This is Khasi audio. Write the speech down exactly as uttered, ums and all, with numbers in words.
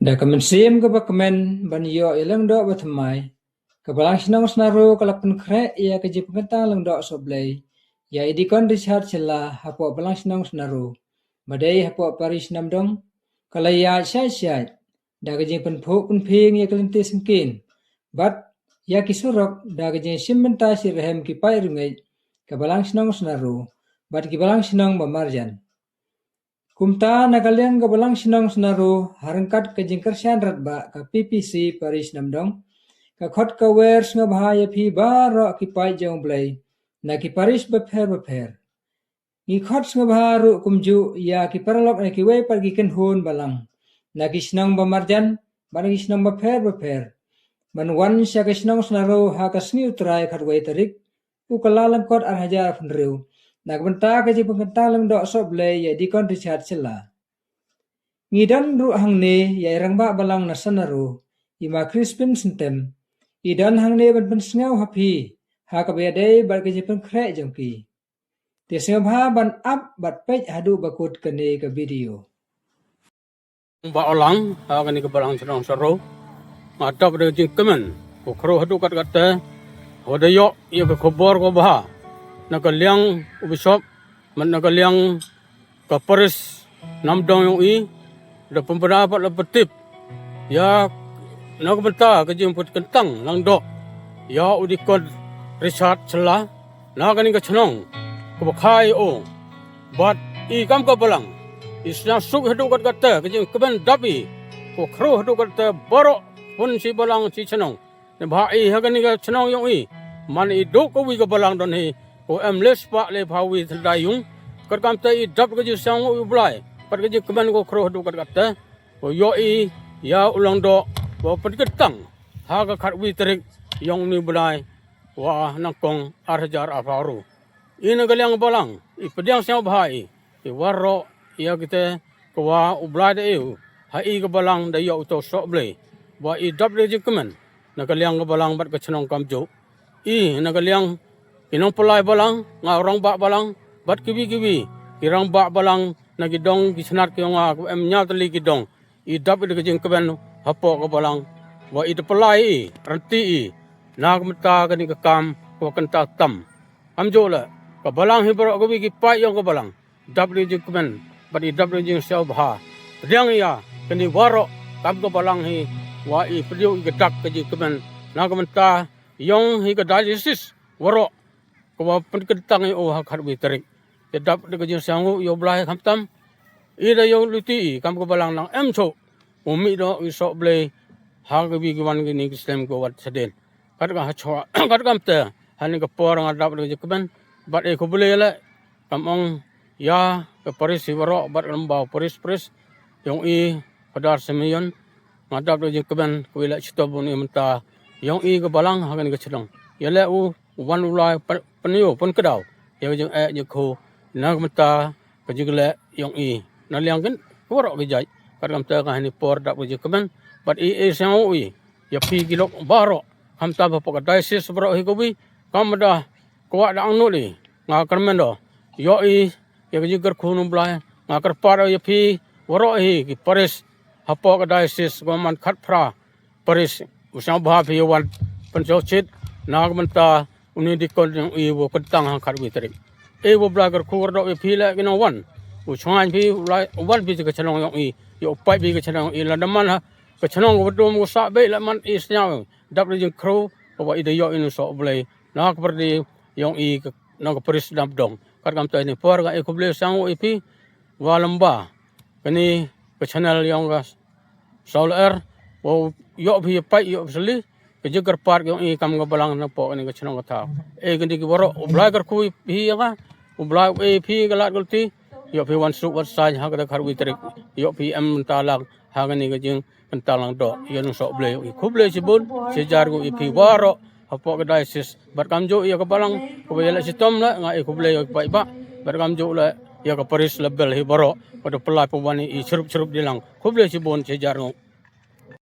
Da ka mynsiem kaba kmen ban ïoh ïa lyngdoh ba thymmai, ka Balang Shnong Synaro ka la pynkhreh ïa ka jingpynkyntang lyngdoh sohblei ïa i Deacon Richard Shylla hapoh Balang Shnong Synaro, ba dei hapoh Parish Namdong. Ka la ïaid shai shai da ka jingpynphuh pynphieng ïa ka lynti syngkien bad ïa ki surok da ka jingshim bynta shitrhem ki paid riewngeit ka Balang Shnong Synaro bad ki Balang Shnong ba marjan. Kumta na ka liang ka Balang Shnong Synaro, ha ryngkat ka jingkyrshan rangbah ka P P C Parish Namdong, ka khot ka wer sngewbha ïa phi baroh ki paid jong U Blei na ki parish bapher bapher. Ngi khot sngewbha ruh kumjuh ïa ki paralok na kiwei pat ki kynhun balang na ki shnong ba marjan bad na ki shnong bapher bapher ban wan sha ka shnong Synaro ha ka sngi U Trai khatwei tarik u Kyllalyngkot ar hajar arphew hynriew na ka bynta ka jingpynkyntang lyngdoh sohblei ïa i Deacon Richard Shylla. Ngi don ruh hangne ïa i rangbah balang na Synaro, i Ma Crispin Syntem. I don hangne ban pynsngew ha phi ha kaba ïadei bad ka jingpynkhreh jong ki. Te sngewbha ban ap bad peit haduh ba kut kane ka video. Ba u lang ha kane ka Balang Shnong Synaro, nga dap da ka jingkmen ko khro haduh katkatte. Wa da ïoh ïa ka khubor kaba bha na ka liang u bishop, man na ka liang ka Parish Namdong ïong i, da pynbna pat la pyntip ïa na ka bynta ka jingpynkyntang lyngdoh ïa u Deacon Richard Shylla na kane ka shnong kaba kha ïa u. Bad i kam ka balang, i sngewsuk haduh katkatte, ka jingkmen dap i ko khro haduh katkatte baroh, pun shi balang shi shnong. Neibhah i ha kane ka shnong ïong i, man i duk kawi ka balang don hi, ko em le spah le phawi thyndai ïung. Katkam te i dap ka jingsngew u Blai, pat ka jingkmen ko khro haduh katkatte, ko ïoh i ïa u lyngdoh wa pynkyntang ha ka khatwi tarik ïong uni u bnai wa nyngkong ar hajar arphew. I na ka liang balang, i pdiang sngewbha i, i waroh ïa kite, ka wa u Blai da ïoh ha i ka balang da ïoh u to sohblei, wa i dap da jingkmen na ka liang ka balang bad ka shnong kamjuh. I na ka liang i nongpynlait balang, nga u rangbah balang, bad kiwi kiwi ki rangbah balang na ki dong ki snat ki ong nga, ka em ñiaw tylli ki dong. I dap da ka jingkmen hapoh ka balang, wa i da pynlait i, rynti i na ka bynta kane ka kam ka wa kynta tam. Kamjuh le ka balang hi baroh, kawi ki paid ïong ka balang, dap da ka jingkmen bad i dap da ka jingsngewbha. Pdiang ïa kane waroh kam ka balang hi, wa i pdiang i ka dak ka jingkmen na ka bynta ïong hi ka diocese waroh, ka wa pynkyntang ïa u ha khatwi tarik. Te dap da ka jingsngew ïa u Blai khamtam, i da ïong luti i kam ka balang nang em shuh u mih doh i sohblei ha kawi ki wan kine ki snem ka wat shadien. Kat ka ha chwa, katkam te ha kane ka por nga dap da ka jingkmen bad e khublei le, kam ong ïa ka parish hi waroh bad ka lymba parish, parish ïong i Phadar Simeon. Nga dap da ka jingkmen kawi le chitom bun i mynta ïong i ka balang ha kane ka shnong. Ïa le u wan u lai pyn-, pynïoh pynkdaw ïa ka jingeh jingkhu na ka bynta ka jingleh ïong i na liang kin waroh ka jait. Katkam te ka ha kane por dap ka jingkmen bad i, i sngew i ïa phi ki lok baroh, khamtam hapoh ka diocese baroh hi kawi, kam da kwah da angnud i, nga kyrmen doh ïoh i ïa ka jingkyrkhu na u Blai. Nga kyrpad ïa phi waroh hi ki parish hapoh ka diocese, ka man khatphra parish, u sngewbha phi ïa wan pynsngewsih na ka bynta une deacon ïong i wa kyntang ha khatwi tarik. E wa Blai kyrkhu kyrdoh ïa phi le ki nongwan, u shngaiñ phi u lai, u wan phi ka shnong ïong i, ïa u pait phi ka shnong ïong i, lada man ha ka shnong ka wa dum ka sah beit, la man i sñiaw dap da jingkhrew ka wa i da ïoh i na soh Blei na ka pyrdi ïong i ka, na ka parish Namdong. Katkam te ha kane por nga e khublei sngewbha ïa phi wa lymba kane ka channel ïong ka Saul Er, wa ïoh phi ïa pait ïoh phi sli ka jingkyrpad ïong i kam ka balang na poh kane ka chnong ka thaw. E kane ki waroh u Blai kyrkhu ïa phi ïa nga, u Blai u e phi ka lad ka lynti, ïoh phi wan suk wan saiñ ha kata ka khatwi tarik, ïoh phi em mynta lang ha kane ka jing kyntang lang doh ïa nong soh Blei. I khublei shibun shi hajar nguh ïa phi waroh hapoh ka diocese bad kamjooh ïa ka balang ka ba ïaleh shitom la, nga i khublei ïa ka paidbah bad kamjooh la ïa ka parish level hi baroh ba da pynlait pynwan i shrup shrup di lang. Khublei shibun shi hajar nguh.